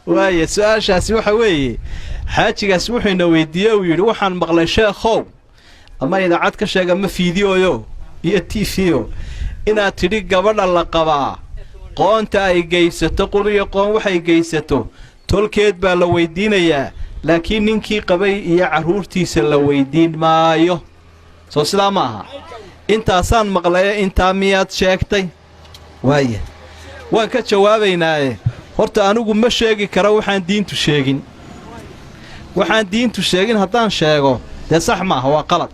Waaya, su-aashaasi waxa weeye, xaajigaasi wuxuu ina weydiiyey, uu yidhi: "Waxaan maqlay, sheekhow, ama idaacad ka sheega ma fiidiyooyo iyo TV-o, inaad tidhi gabadha la qabaa qoonta ay geysato, quriyo qoon waxay geysato, tolkeed baa la weydiinayaa, laakiin ninkii qabay iyo carruurtiisa la weydiin maayo. Soo sidaa ma aha? Intaasaan maqlaye, intaa miyaad sheegtay?" Waaya, waan ka jawaabaynaaye. Horta anigu ma sheegi karo waxaan diintu sheegin. Waxaan diintu sheegin haddaan sheego, dee sax maaha, waa qalad.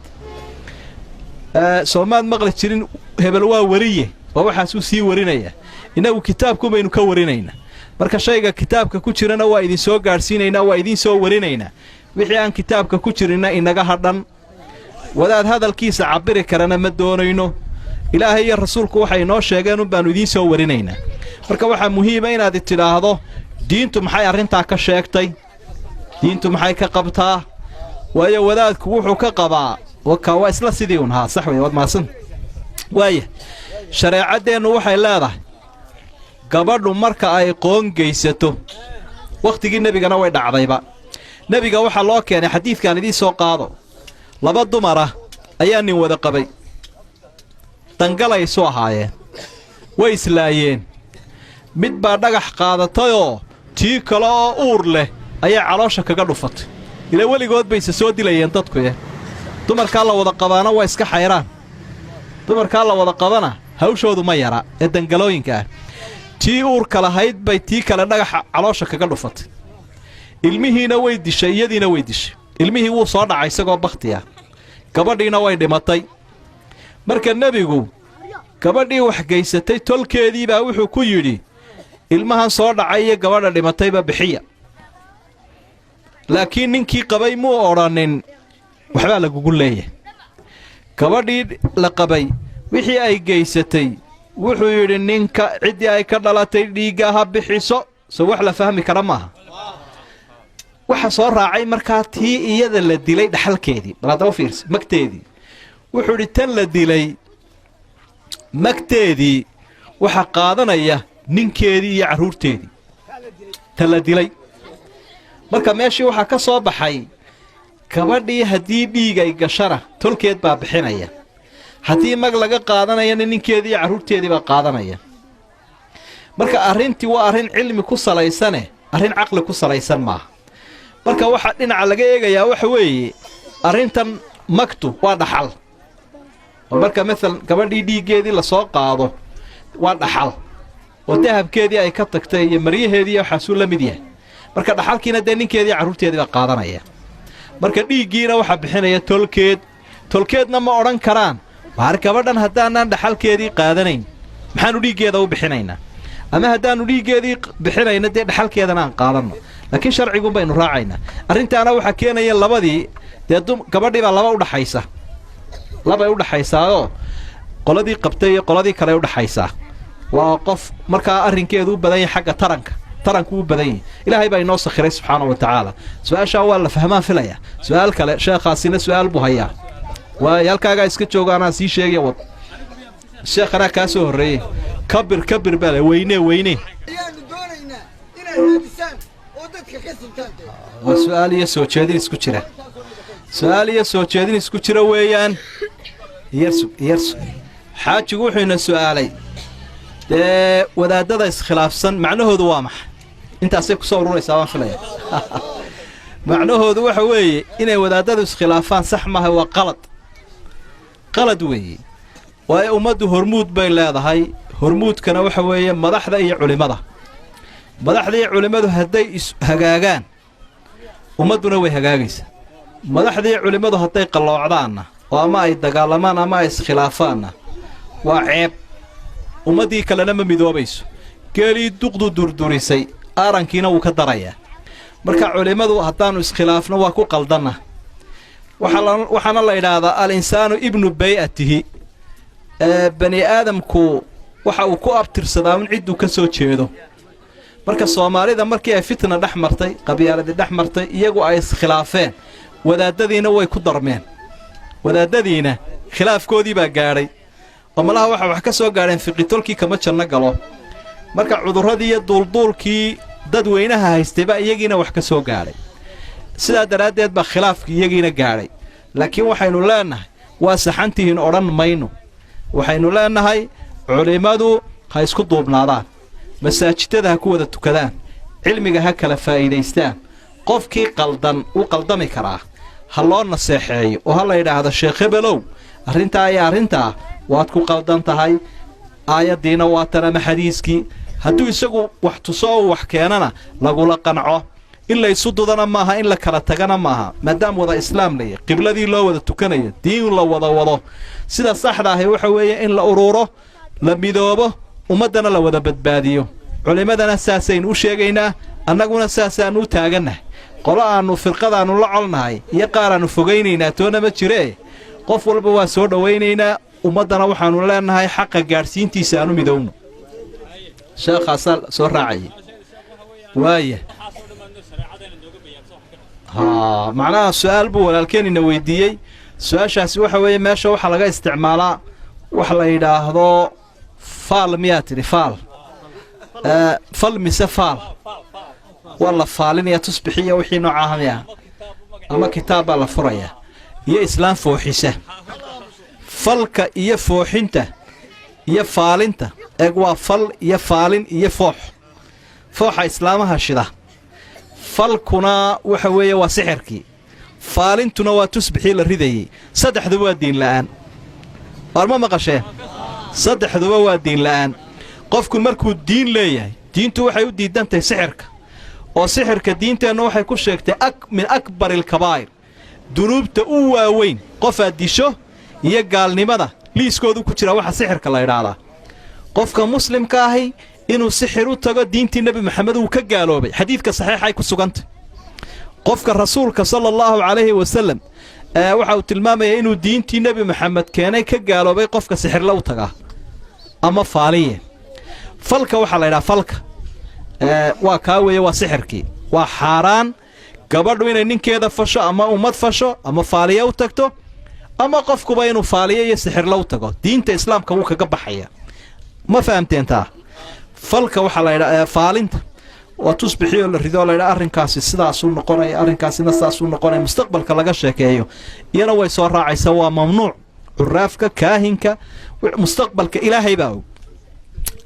Soomaad maqli jirin hebel waa weriye oo waxaasuu sii warinaya? Innagu kitaabku baynu ka warinaynaa. Marka shayga kitaabka ku jirana waa idinsoo gaadhsiinaynaa, waa idiin soo warinaynaa. Wixii aan kitaabka ku jirinna inaga hadhan. Wadaad hadalkiisa cabbiri karana ma doonayno. Ilaahay iyo rasuulku waxay inoo sheegeen un baannu idiin soo warinaynaa. Marka waxaa muhiima inaad tidhaahdo: "Diintu maxay arrintaa ka sheegtay? Diintu maxay ka qabtaa?" Waayo, wadaadku wuxuu ka qabaa waka waa isla sidii un. Haa, sax wey, waad mahadsan. Waaya, shareecaddeennu waxay leedahay gabadhu marka ay qoon geysato, wakhtigii nebigana way dhacdayba. Nebiga waxaa loo keenay, xadiidkaan idiin soo qaado, laba dumara ayaa nin wada qabay. Dangalay isu ahaayeen, way islaayeen. Mid baa dhagax qaadatayoo tii kale oo uur leh ayaa caloosha kaga dhufatay. Ilaa weligood bayse soo dilayeen dadkuye. Dumarkaa la wada qabaana waa iska xayraan. Dumarkaa la wada qabana hawshoodu ma yara ee dangalooyinka ah. Tii uurka lahayd bay tii kale dhagaxa caloosha kaga dhufatay. Ilmihiina way dishay, iyadiina way dishay. Ilmihii wuu soo dhacay isagoo bakhti ah, gabadhiina way dhimatay. Marka nebigu gabadhii wax gaysatay tolkeedii baa wuxuu ku yidhi: "Ilmahan soo dhacay iyo gabadha dhimatayba bixiya." Laakiin ninkii qabay muu odhanin waxbaa lagugu leeyahay. Gabadhii la qabay wixii ay geysatay, wuxuu yidhi: "Ninka ciddii ay ka dhalatay dhiigga ha bixiso." Soo wax la fahmi kara maaha? Waxa soo raacay markaa tii iyada la dilay dhaxalkeedii. Bal haddaba fiirsa, magteedii. Wuxuu idhi: "Tan la dilay magteedii waxaa qaadanaya ninkeedii iyo carruurteedii." Tan la dilay. Marka meeshii waxaa ka soo baxay, gabadhii haddii dhiig ay gashana tolkeed baa bixinaya, haddii mag laga qaadanayana ninkeedii iyo carruurteedii baa qaadanaya. Marka arrintii waa arrin cilmi ku salaysane, arrin caqli ku salaysan maaha. Marka waxaa dhinaca laga eegayaa waxa weeye, arrintan magtu waa dhaxal. Oo marka maalan gabadhii dhiiggeedii lasoo qaado, waa dhaxal, oo dahabkeedii ay ka tagtay iyo maryaheedii waxaasuu la mid yahay. Marka dhaxalkiina dee ninkeedii carruurteedii baa qaadanaya. Marka dhiiggiina waxaa bixinaya tolkeed. Tolkeedna ma odhan karaan: "Waar, gabadhan haddaanaan dhaxalkeedii qaadanayn, maxaanu dhiiggeeda u bixinaynaa? Ama haddaannu dhiiggeedii bixinayno, dee dhaxalkeedana aan qaadanno." Laakiin sharcigun baynu raacaynaa. Arrintaana waxaa keenaya labadii dee gabadhii baa laba udhaxaysa, labay udhaxaysaayoo qoladii qabtay iyo qoladii kale udhaxaysaa. Waa qof markaa arrinkeedu u badan yahay xagga taranka, taranku u badan yahay. Ilaahay baa inoo sakhiray subxaana wa tacaala. Su-aashaa waa la fahmaan filaya. Su-aal kale, sheekhaasina su-aal buu hayaa. Waayo, halkaagaa iska jooga, anaa sii sheegaya. Wad, sheekhanaa kaa soo horreeyey. Kabir, kabir baa le, weynee, weynee. Ayaanu doonaynaa inaad raadisaan oo dadka ka sintaan. Waa su-aal iyo soo jeedin isku jira, su-aal iyo soo jeedin isku jira weeyaan. Yarsu, yarsu. Xaajigu wuxuu ina su'aalay: dee wadaadada iskhilaafsan macnahoodu waa maxay? Intaasay kusoo ururaysaa baan filaya. Macnahoodu waxa weeye, inay wadaadadu iskhilaafaan sax maaha, waa qalad, qalad weeye. Waayo, ummaddu hormuud bay leedahay. Hormuudkana waxa weeye madaxda iyo culimmada. Madaxda iyo culimmadu hadday is hagaagaan, ummadduna way hagaagaysaa. Madaxda iyo culimmadu hadday qalloocdaanna, oo ama ay dagaalamaan ama ay iskhilaafaanna, waa ceeb, ummaddii kalena ma midoobayso. Geelii duqdu durdurisay aarankiina wuu ka darayaa. Marka culimmadu haddaannu iskhilaafno, waa ku qaldanna. Waxaana la idhaahdaa الإنسان ابن بيئته. Bani aadamku waxa uu ku abtirsadaa un cidduu ka soo jeedo. Marka Soomaalida markii ay fitna dhex martay, qabyaaladii dhex martay, iyagu ay iskhilaafeen, wadaadadiina way ku darmeen. Wadaadadiina khilaafkoodii baa gaadhay, oo malaha waxa wax ka soo gaadheen fiqitolkii kama janno galo. Marka cudurradii iyo duulduulkii Dadweynaha haystayba iyagiina wax ka soo gaadhay. Sidaa daraaddeed baa khilaafkii iyagiina gaadhay. Laakiin waxaynu leennahay, waa saxantihiin odhan mayno. Waxaynu leennahay, culimmadu ha isku duubnaadaan, masaajidada ha ku wada tukadaan, cilmiga ha kala faa'iidaystaan. Qofkii qaldan wuu qaldami karaa, ha loo naseexeeyo oo ha la yidhaahdo, "Sheekh hebelow, arrintaa iyo arrintaa waad ku qaldan tahay, aayaddiina waa tan ama xadiiskii." Hadduu isagu wax tuso oo wax keenana, lagula qanco. In la isu dudana maaha, in la kala tagana maaha, maadaama wada islaam laya, qibladii loo wada tukanayo, diin la wada wado. Sida saxda ahi waxa weeye in la uruuro, la midoobo, ummaddana la wada badbaadiyo. Culimmadana saasaynu u sheegaynaa, annaguna saasaannu u taagannahay. Qolo aannu firqadaannu la colnahay iyo qaar aannu fogaynaynaa toona ma jiree. Qof walba waa soo dhowaynaynaa. Ummaddana waxaannu leenahay, xaqa gaadhsiintiisa aanu midowno. Sheekhaasaa soo raacayay waaya. Haa, macnaha su-aal buu walaalkeenina weydiiyey. Su-aashaasi waxa weeye, meesha waxaa laga isticmaalaa wax la yidhaahdo faal. Miyaa tidhi faal? Fal mise faal? Waa la faalinaya, tusbixiya wixii noocaha miya, ama kitaab baa la furaya, iyo islaam fooxisa. Falka iyo fooxinta iyo faalinta, eeg, waa fal iyo faalin iyo foox. Fooxa islaamaha shida. Falkuna waxa weeye waa sixirkii, faalintuna waa tusbixii la ridayey. Saddexduba waa diin la'aan. Waar ma maqasheen? Saddexduba waa diin la'aan. Qofku markuu diin leeyahay, diintu waxay u diidan tahay sixirka, oo sixirka diinteennu waxay ku sheegtay min akbari alkabaa'ir, dunuubta u waaweyn. Qofaad disho iyo gaalnimada liiskoodu ku jiraa waxa sixirka la idhaahdaa. Qofka muslimka ahi inuu sixir u tago, diintii Nebi Maxamed uu ka gaaloobay. Xadiidka saxiixay ku sugantay. Qofka rasuulka sala allahu calayhi wasalam waxa uu tilmaamayaa inuu diintii Nebi Maxamed keenay ka gaaloobay qofka sixirla u tagaa ama faaliye. Falka waxaa la yidhaha, falka waa kaa weeye, waa sixirkii. Waa xaaraan gabadhu inay ninkeeda fasho ama ummad fasho ama faaliye u tagto, ama qofkuba inuu faaliye iyo sixirla u tago. Diinta islaamka wuu kaga baxaya. Ma fahamteen taa? Falka waxaa la yidhaha, faalinta waa tusbixii oo la rido, la yidhaha arrinkaasi sidaasuu noqonaya, arrinkaasina sidaasuu noqonaya, mustaqbalka laga sheekeeyo. Iyana way soo raacaysa. Waa mamnuuc. Curaafka, kaahinka, mustaqbalka Ilaahay baa og.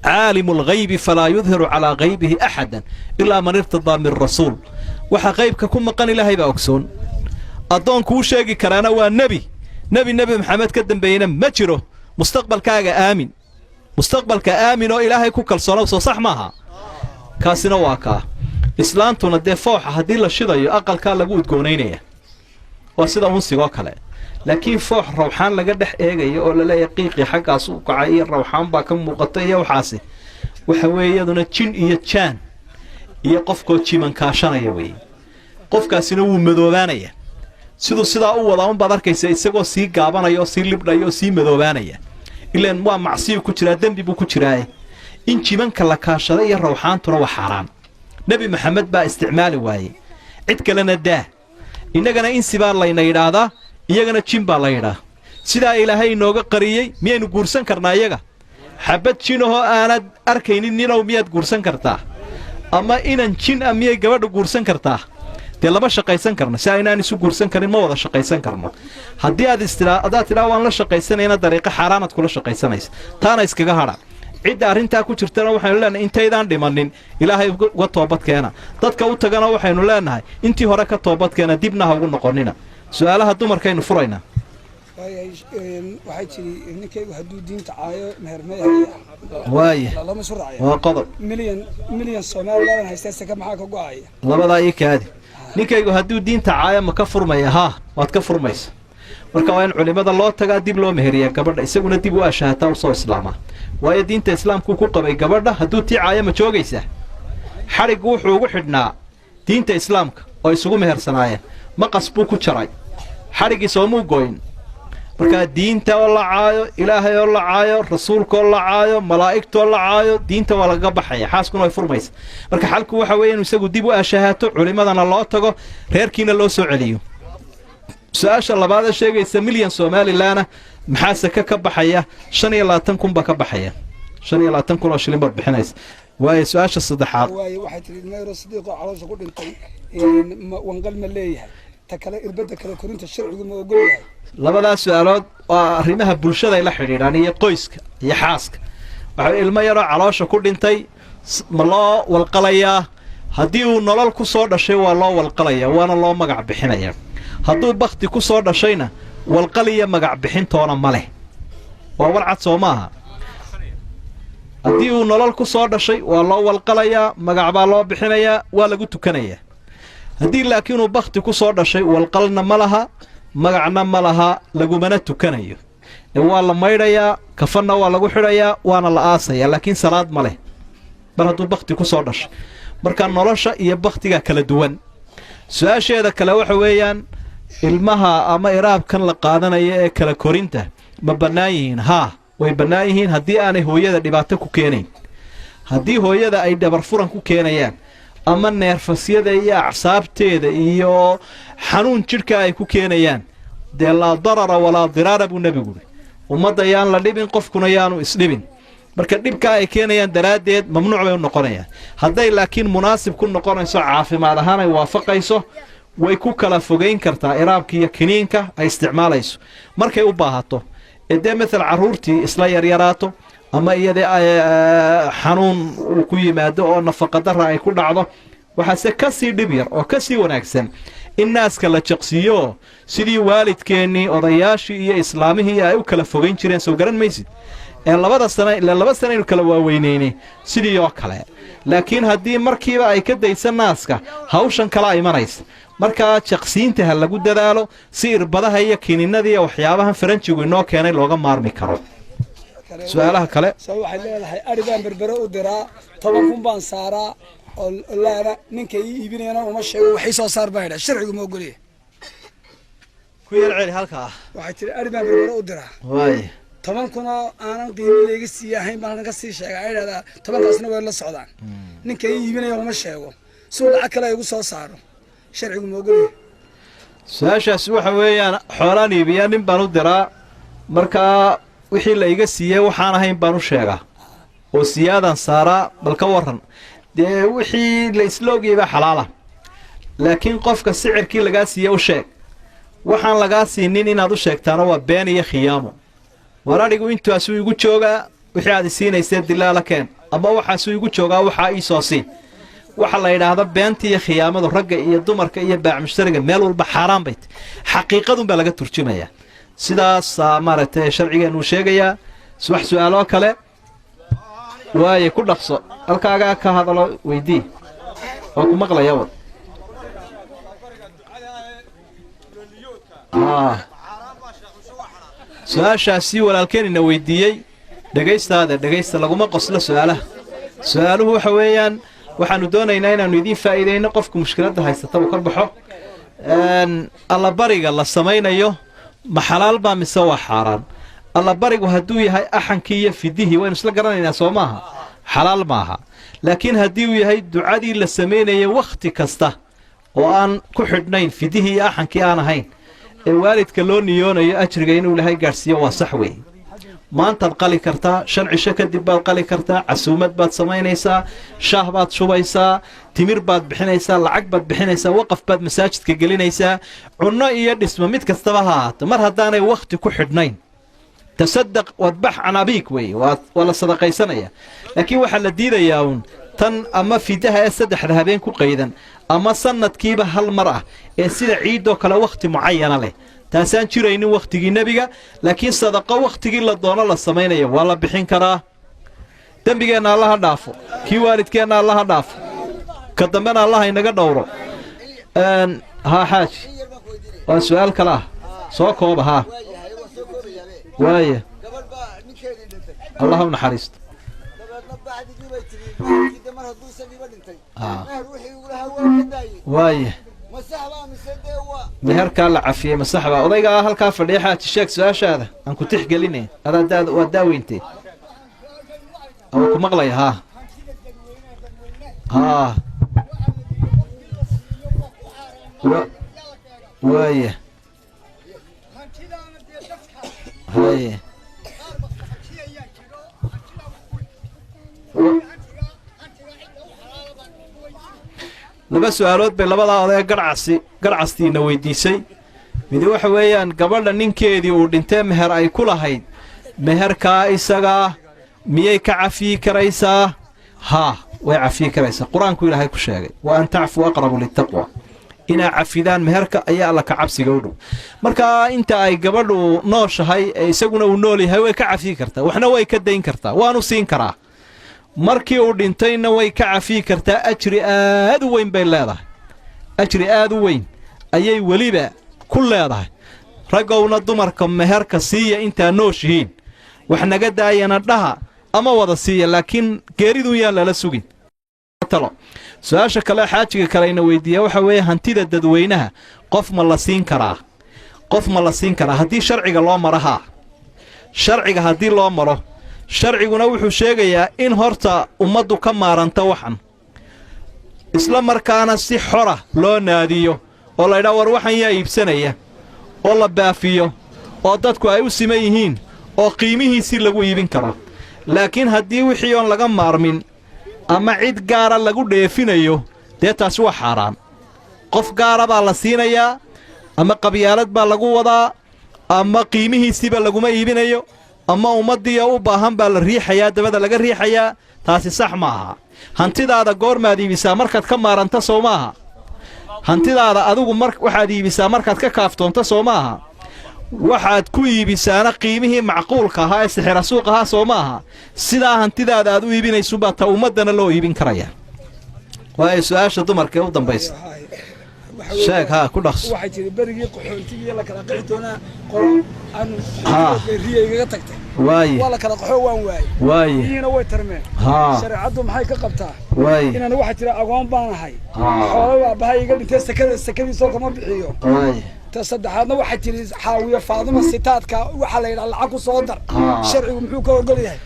Caalimu alghaybi falaa yudhiru calaa haybihi axadan ilaa man irtadaa min rasuul. Waxa qaybka ku maqan Ilaahay baa ogsoon. Addoonku u sheegi karaana waa nebi. Nebi Maxamed ka dambeeyena ma jiro. Mustaqbalkaaga aamin, mustaqbalka aamin oo Ilaahay ku kalsoonow. Soo sax maaha? Kaasina waa kaa. Islaantuna dee fooxa haddii la shidayo, aqalkaa lagu udgoonaynaya, waa sida unsigoo kale. Laakiin foox rawxaan laga dhex eegayo oo laleeyahay qiiqii xaggaas u kacay iyo rawxaan baa ka muuqata iyo waxaasi, waxa weeye iyaduna jin iyo jaan iyo qofkoo jimankaashanaya weeye. Qofkaasina wuu madoobaanaya. Siduu sidaa u wadaa unbaad arkaysa isagoo sii gaabanaya oo sii libdhaya oo sii madoobaanaya. Ilaan waa macsiyu ku jiraa, dembi buu ku jiraaye. In jimanka la kaashada iyo rawxaantuna waa xaaraan. Nebi Maxamed baa isticmaali waayey, cid kalena daa. Innagana insi baa layna yidhaahdaa, iyagana jin baa la yidhaah. Sidaa Ilaahay inooga qariyey, miyaynu guursan karnaa iyaga? Xabad jinahoo aanad arkaynin, ninow, miyaad guursan kartaa? Ama inan jin ah miyay gabadha guursan kartaa? Dee lama shaqaysan karno. Si aynaan isu guursan karin, ma wada shaqaysan karno. Haddii aad istidhaa, haddaad tidhaa waan la shaqaysanayna, dariiqo xaaraanaad kula shaqaysanaysa. Taana iskaga hadha. Cidda arrintaa ku jirtana waxaynu leenahay, intaydaan dhimanin Ilaahay uga toobadkeena. Dadka u tagana waxaynu leenahay, intii hore ka toobadkeena, dibna ha ugu noqonina. Su-aalaha dumarkaynu furaynaa. Waxay tidhi, ninkaygu hadduu diinta caayo, meher may haya? Waaya. Lama isu raacaya? Waa qodob. Milyan Somaliland haystaa, saka maxaa ka go'aya? Labadaa ii kaadi. Ninkaygu hadduu diinta caayo, ma ka furmaya? Haa, waad ka furmaysa. Marka waa in culimmada loo tagaa, dib loo meheriyaa gabadha, isaguna dib u ashahataa, usoo islaamaa. Waayo, diinta islaamkuu ku qabay gabadha. Hadduu tii caayo, ma joogaysaa? Xadhiggu wuxuu ugu xidhnaa diinta islaamka oo isugu mehersanaayeen. Maqas buu ku jaray xadhiggii, soomuu gooyin? Markaa diinta oo la caayo, Ilaahay oo la caayo, rasuulkaoo la caayo, malaa'igtoo la caayo, diinta waa lagaga baxaya, xaaskuna way furmaysa. Marka xalku waxa weeye inuu isagu dib u ashahaato, culimmadana loo tago, reerkiina loo soo celiyo. Su-aasha labaadee sheegaysa milyan Somalilandna maxaa sake ka baxaya? 25,000 baa ka baxaya. 25,000 oo shilin baad bixinaysa. Waayo, su-aasha saddexaad. Waaye, waxay tihi ilmo sidiiqoo caloosha ku dhintay wanqal ma leeyahay? Ta kale, irbadda kale korinta sharcigu ma ogol yahay? Labadaas su-aalood waa arrimaha bulshada ay la xidhiidhaan iyo qoyska iyo xaaska. Waxaa ilmo yaroo caloosha ku dhintay ma loo walqalayaa? Haddii uu nolol ku soo dhashay waa loo walqalayaa, waana loo magac bixinayaa. Hadduu bakti ku soo dhashayna walqal iyo magac bixintoona ma leh. Waa warcad, soo maaha? Haddii uu nolol ku soo dhashay waa loo walqalayaa, magac baa loo bixinayaa, waa lagu tukanayaa. Haddii laakiin uu bakti ku soo dhashay, walqalna ma laha, magacna ma laha, lagumana tukanayo. Ee waa la maydhayaa, kafanna waa lagu xidhayaa, waana la aasayaa, laakiin salaad ma leh mar hadduu bakti ku soo dhashay. Marka nolosha iyo baktigaa kala duwan. Su-aasheeda kale waxa weeyaan, ilmaha ama iraabkan la qaadanaya ee kala korinta ma bannaan yihiin? Haa, way bannaan yihiin haddii aanay hooyada dhibaato ku keenayn. Haddii hooyada ay dhabar furan ku keenayaan ama neerfasyada iyo acsaabteeda iyo xanuun jidhka ay ku keenayaan, dee laa darara walaa diraara buu nebigu yidhi. Ummadda yaan la dhibin, qofkuna yaanu isdhibin. Marka dhibkaa ay keenayaan daraaddeed mamnuuc bay u noqonayaan. Hadday laakiin munaasib ku noqonayso, caafimaad ahaan ay waafaqayso, way ku kala fogeyn kartaa iraabka iyo kiniinka ay isticmaalayso markay u baahato. Ee dee matal carruurtii isla yaryaraato ama iyada xanuun uu ku yimaado oo nafaqadara ay ku dhacdo. Waxaase ka sii dhib yar oo ka sii wanaagsan in naaska la jaqsiiyo, sidii waalidkeennii, odayaashii iyo islaamihii ay u kala fogeyn jireen. Soo garan maysid? Ee 2da sano ilaa 2 sano aynu kala waaweyneyne, sidii oo kale. Laakiin haddii markiiba ay ka daysa naaska, hawshan kalaa imanaysa. Markaa jaqsiinta ha lagu dadaalo si irbadaha iyo kiniinada iyo waxyaabahan faranjigu inoo keenay looga maarmi karo. Su-aalaha kale. Soo waxay leedahay, ari baan Berbere u diraa, 10,000 baan saaraa oo laana ninka ii iibinayana uma sheego, waxii soo saar baan idhaa, sharcigu ma ogolyahay? Ku yar celi halkaa. Waxay tiri, ari baan Berbere u diraa, waay 10,000 oo aanan qiimi layga sii ahayn baan halkan ka sii sheega, ay idhahdaa 10-kaasna way la socdaan, ninka ii iibinaya uma sheego suu lacag kale igu soo saaro, sharcigu ma ogolyahay? Su-aashaasi waxa weeyaan, xoolaan iibiyaa, nin baan u diraa, markaa wixii la iga siiyey waxaan ahayn baan u sheegaa oo siyaadaan saaraa, bal ka waran? Dee wixii la isla ogayay baa xalaala, laakiin qofka sicirkii lagaa siiyey u sheeg. Waxaan lagaa siinin inaad u sheegtaana waa been iyo khiyaamo. War, adhigu intaasuu igu joogaa, wixii aad isiinaysee dilaala keen, ama waxaasuu igu joogaa, waxaa ii soo sii. Waxa la yidhaahda beenta iyo khiyaamadu ragga iyo dumarka iyo baac mushtariga meel walba xaaraan bay tahy. Xaqiiqadun baa laga turjumayaa. Sidaasaa maaragtay sharcigeenuu sheegayaa. Wax su-aaloo kale waaye, ku dhaqso, halkaagaa ka hadalo, weydii, waa ku maqlaya. Wad su-aashaasi walaalkeenina weydiiyey, dhegaystaada, dhegaysta, laguma qoslo su-aalaha. Su-aaluhu waxa weeyaan, waxaanu doonaynaa inaannu idiin faa'iidayno, qofku mushkiladda haysata uu ka baxo. Allabariga la samaynayo ma xalaal baa mise waa xaaraan? Allabarigu hadduu yahay axankii iyo fidihii, waynu isla garanaynaa, soo maaha? Xalaal maaha. Laakiin haddii uu yahay ducadii la samaynayay wakhti kasta oo aan ku xidhnayn fidihii iyo axankii aan ahayn, ee waalidka loo niyoonayo ajriga inuu ilaahay gaadhsiiyo, waa sax weeye. Maantaad qali kartaa, 5 cisho kadib baad qali kartaa, casuumad baad samaynaysaa, shaah baad shubaysaa, timir baad bixinaysaa, lacag baad bixinaysaa, waqaf baad masaajidka gelinaysaa, cunno iyo dhismo mid kastaba ha ahaato, mar haddaanay wakhti ku xidhnayn. Tasadaq wadbax can abiik weeye, waa la sadaqaysanaya. Laakiin waxaa la diidayaa uun tan ama fidaha ee saddexda habeen ku qaydan ama sanadkiiba hal mar ah, ee sida ciidoo kale wakhti mucayana leh. Taasaan jiraynin wakhtigii nebiga. Laakiin sadaqo wakhtigii la doono la samaynaya waa la bixin karaa. Dembigeenna allaha dhaafo, kii waalidkeenna allaha dhaafo, ka dambena allaha inaga dhowro. Haa xaaji, waa su-aal kale ah, soo kooba. Haa, waaya. Gabadh baa ninkeedii dhintay. Allah u naxariisto. Dabeedna bacdigii bay tiri, meherkii de mar hadduu isagiiba dhintay, meher wixii igulahaa waa ka daayey. Waaya. Ma sax baa mise dee waa Meherkaa la cafiyey ma sax baa? Odaygaa halkaa fadhiya, xaaji, sheeg su-aashaada, aan ku tixgelinay. Adaa daa waa daaweyntee, waa ku maqlaya. Haa haa, waaya, haye. Laba su-aalood bay labadaa odee garcasi garcastiina weydiisay. Midi waxa weeyaan, gabadha ninkeedii uu dhintee meher ay ku lahayd, meherkaa isagaa miyay ka cafiyi karaysaa? Haa, way cafiyi karaysaa. Qur-aanku Ilaahay ku sheegay: وأن تعفوا أقرب للتقوى. Inaa cafidaan meherka ayaa Alla ka cabsiga u dhow. Markaa inta ay gabadhu nooshahay ee isaguna uu nool yahay, way ka cafiyi kartaa, waxna way ka dayn kartaa, waanu siin karaa. Markii uu dhintayna way ka cafiyi kartaa. Ajri aad u weyn bay leedahay, ajri aad u weyn ayay weliba ku leedahay. Raggowna, dumarka meherka siiya intaa nooshihiin, wax naga daayana dhaha ama wada siiya, laakiin geeridu yaan lala sugin. Talo su-aasha kale xaajiga kaleyna weydiiya waxa weeye, hantida dadweynaha qof ma la siin karaa? Qof ma la siin karaa haddii sharciga loo maro? Haa, sharciga haddii loo maro. Sharciguna wuxuu sheegayaa in horta ummaddu ka maaranta waxan, isla markaana si xora loo naadiyo oo laydhaha: "War, waxan yaa iibsanaya?" oo la baafiyo oo dadku ay u siman yihiin oo qiimihiisii lagu iibin karo. Laakiin haddii wixii oon laga maarmin ama cid gaara lagu dheefinayo, dee taasi waa xaaraan. Qof gaara baa la siinayaa, ama qabyaalad baa lagu wadaa, ama qiimihiisiiba laguma iibinayo, ama ummaddiioo u baahan baa la riixayaa, dabada laga riixayaa. Taasi sax ma aha. Hantidaada goormaad iibisaa? Markaad ka maaranta, soo maaha? Hantidaada adigu mar waxaad iibisaa markaad ka kaaftoonto, soo maaha? Waxaad ku iibisaana qiimihii macquulka ahaa ee sixira suuq ahaa, soo maaha? Sidaa hantidaada aad u iibinaysunbaa ta ummaddana loo iibin karayaa. Waayo, su-aasha dumarka ee u dambaysa sheeg, haa, ku dhaqso. Waxay tiri, berigii qaxoontigii la kala qixi doonaa, qolo aanu riya igaga tagtay. Waa la kala qaxo, waan waayey. Riyihiina way tarmeen. Shareecaddu maxay ka qabtaa? Inaan waxaa jira agoon baan ahay, xoolo aabahay iga dhintay, sakada sakadiisoo kama bixiyo. Ta saddexaadna waxay tiri, Xaawiye Faaduma sitaadka waxaa la yidhaha lacag ku soo dar. Sharcigu muxuu ka ogol yahay?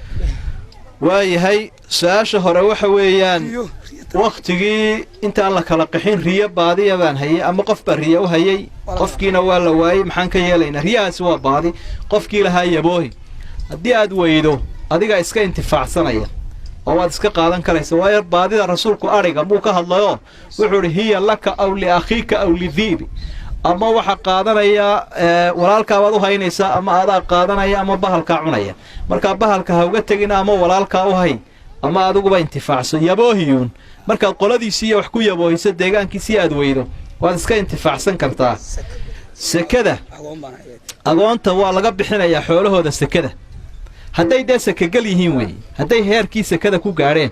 Waayahay, su-aasha hore waxa weeyaan, riyo. Wakhtigii intaan la kala qixin riyo baadiya baan hayay ama qof baa riyo u hayay, qofkiina waa la waayey, maxaan ka yeelaynaa? Riyahaasi waa baadi, qofkii lahaa yaboohi. Haddii aad weydo, adigaa iska intifaacsanaya oo waad iska qaadan karaysa, waayo baadida rasuulku adhiga buu ka hadlayoo wuxuu idhi: "هي لك أو لأخيك أو للذئب." Ama waxa qaadanaya walaalkaabaad u haynaysaa, ama adaa qaadanaya, ama bahalkaa cunaya. Markaa bahalka ha uga tegina, ama walaalkaa u hay ama adiguba intifaacso. Yaboohiyuun markaad qoladiisiiyo wax ku yaboohiso, deegaankiisii aad weydo, waad iska intifaacsan kartaa. Sekada Agoon baan ahay. Agoonta waa laga bixinayaa xoolahooda sekada, hadday dee sekagel yihiin weeye. Hadday heerkii sekada ku gaadheen,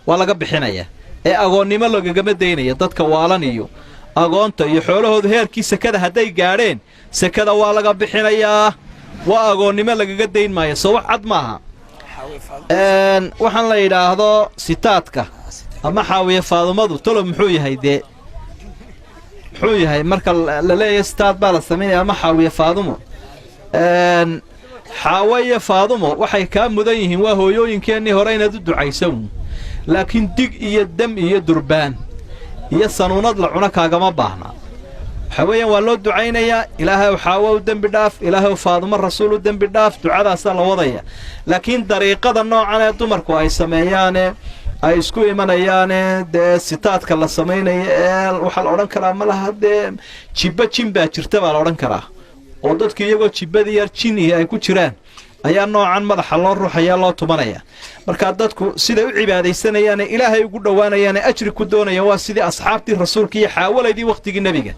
waa laga bixinayaa ee agoonnimo lagagama daynaya. Dadka waalan iyo agoonta iyo xoolahoodu heerkii sekada hadday gaadheen, sekada waa laga bixinayaa, waa agoonnimo lagaga dayn maayo. Soo wax cad maaha? Xaawiye Faaduma. Waxaan la yidhaahdo sitaadka ama Xaawiye Faadumadu, tolo muxuu yahay? Dee muxuu yahay marka la leeyahay sitaad baa la samaynaya ama Xaawiye Faadumo? Xaawo iyo Faadumo waxay kaa mudan yihiin waa hooyooyinkeennii hore inaad u ducaysan, laakiin dig iyo dam iyo durbaan iyo sanuunad la cuno kaagama baahna. Waxaa weeyaan, waa loo ducaynayaa: "Ilaahay Xaawo u dembi dhaaf, Ilaahay Faadumo Rasuul u dembi dhaaf." Ducadaasaa la wadaya, laakiin dariiqada noocan ee dumarku ay sameeyaane, ay isku imanayaane, dee sitaadka la samaynaya ee waxaa la odhan karaa ma laha. Dee jibba jin baa jirta baa la odhan karaa, oo dadku iyagoo jibbadii yar jin iyo ay ku jiraan ayaa noocan madaxa loo ruuxaya, loo tumanaya. Markaa dadku siday u cibaadaysanayaane Ilaahay ugu dhowaanayaane ajri ku doonayaan waa sidii asxaabtii rasuulka iyo xaawalaydii wakhtigii nebiga.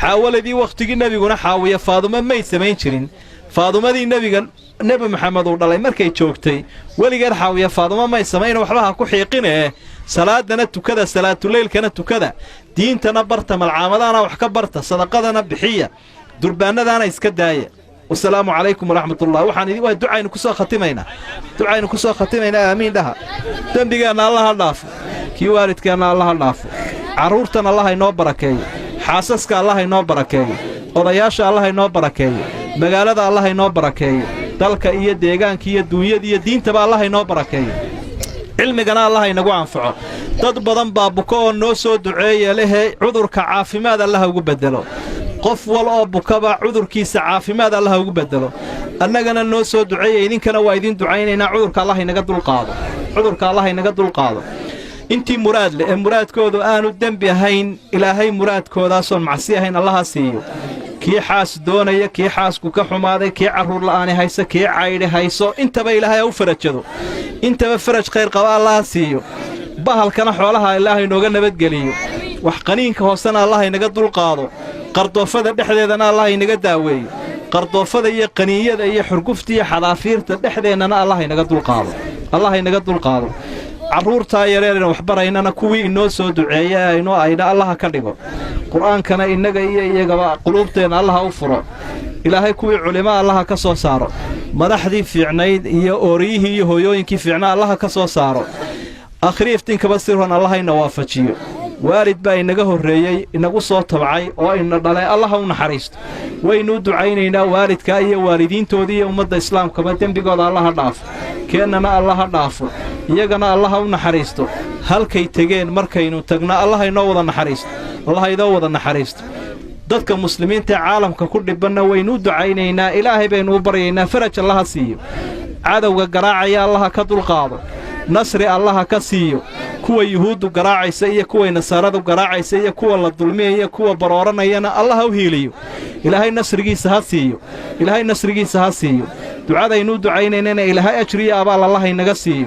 Xaawalaydii wakhtigii nebiguna Xaawiye Faadumo may samayn jirin. Faadumadii nebiga, Nebi Maxamed uu dhalay, markay joogtay weligeed Xaawiye Faadumo may samayna. Waxba ha ku xiiqinee, salaadana tukada, salaatuleylkana tukada, diintana barta, malcaamadahana wax ka barta, sadaqadana bixiya, durbaanadaana iska daaya. Wasalaamu calaykum waraxmat ullah. Waxaan idin waa ducaynu ku soo khatimaynaa, ducaynu ku soo khatimaynaa. Aamiin dhaha. Dembigeenna Allaha dhaafo, kii waalidkeenna Allaha dhaafo, carruurtan Allaha inoo barakeeyo, xaasaska Allaha inoo barakeeyo, odayaasha Allaha inoo barakeeyo, magaalada Allaha inoo barakeeyo, dalka iyo deegaanka iyo duunyada iyo diintaba Allaha inoo barakeeyo, cilmigana Allaha inagu anfaco. Dad badan baa buko oo noo soo duceeya lehe. Cudurka caafimaad Allaha ugu beddelo. Qof wal oo bukaba cudurkiisa caafimaad Allaha ugu beddelo. Annagana noo soo duceeya, idinkana waa idin ducaynaynaa. Cudurka Allah inaga dulqaado, cudurka Allah inaga dulqaado. Intii muraad leh ee muraadkoodu aanu dembi ahayn, Ilaahay muraadkoodaasoon macsi ahayn Allaha siiyo. Kii xaas doonaya, kii xaasku ka xumaaday, kii carruur la'aani hayso, kii caydhi hayso, intaba Ilaahay ha u farajado, intaba faraj khayr qaba Allaha siiyo. Bahalkana xoolaha Ilaahay nooga nabadgeliyo, wax qaniinka hoosena Allah inaga dulqaado, qardoofada dhexdeedana Allah inaga daaweeyo, qardoofada iyo qaniinyada iyo xurgufta iyo xadaafiirta dhexdeennana Allah inaga dulqaado, Allah inaga dulqaado. Carruurtaa yareereen waxbaraynana kuwii inoo soo duceeya ee inoo aydha Allaha ka dhigo. Qur'aankana innaga iyo iyagaba quluubteenna Allaha u furo. Ilaahay kuwii culimo Allaha ka soo saaro, madaxdii fiicnayd iyo ooriyihii iyo hooyooyinkii fiicnaa Allaha ka soo saaro. Akhriiftinkaba sirhon Allaha ina waafajiyo. Waalid baa inaga horreeyey, inagu soo tabcay oo ina dhalay, Allaha u naxariisto. Waynuu ducaynaynaa waalidkaa iyo waalidiintoodii iyo ummadda islaamkaba. Dembigooda Allaha dhaafo, keennana Allaha dhaafo, iyagana Allaha u naxariisto. Halkay tegeen markaynu tagno Allaha inoo wada naxariisto, Allaha inoo wada naxariisto. Dadka muslimiinta ee caalamka ku dhibanna waynuu ducaynaynaa, Ilaahay baynu u baryaynaa faraj Allaha siiyo, cadowga garaacaya Allaha ka dulqaado, nasri Allaha ka siiyo. Kuwa Yuhuuddu garaacaysa iyo kuway Nasaaradu garaacaysa iyo kuwa la dulmiyaya, kuwa barooranayana Allaha u hiiliyo. Ilaahay nasrigiisa ha siiyo, Ilaahay nasrigiisa ha siiyo. Ducadaynuu ducaynaynana Ilaahay ajriyo abaal Allaha inaga siiyo.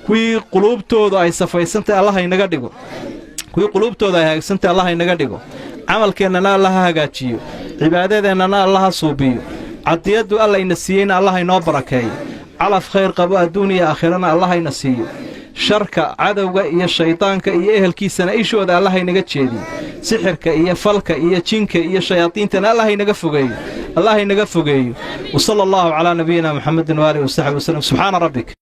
Kuwii quluubtoodu ay safaysantahy Allaha inaga dhigo, kuwii quluubtooda ay hagaagsantahy Allaha inaga dhigo. Camalkeennana Allaha hagaajiyo, cibaadadeennana Allaha suubiyo, cadiyaddu Alla ina siiyeyna Allaha inoo barakeeyo, calaf khayr qabo adduun iyo aakhirana Allaha ina siiyo. Sharka cadowga iyo shaydaanka iyo ehelkiisana ishooda Allaha inaga jeediyo. Sixirka iyo falka iyo jinka iyo shayaadiintana Allaha inaga fogeeyo, Allaha inaga fogeeyo. وصلى الله على نبينا محمد وآله وصحبه وسلم. سبحان ربك.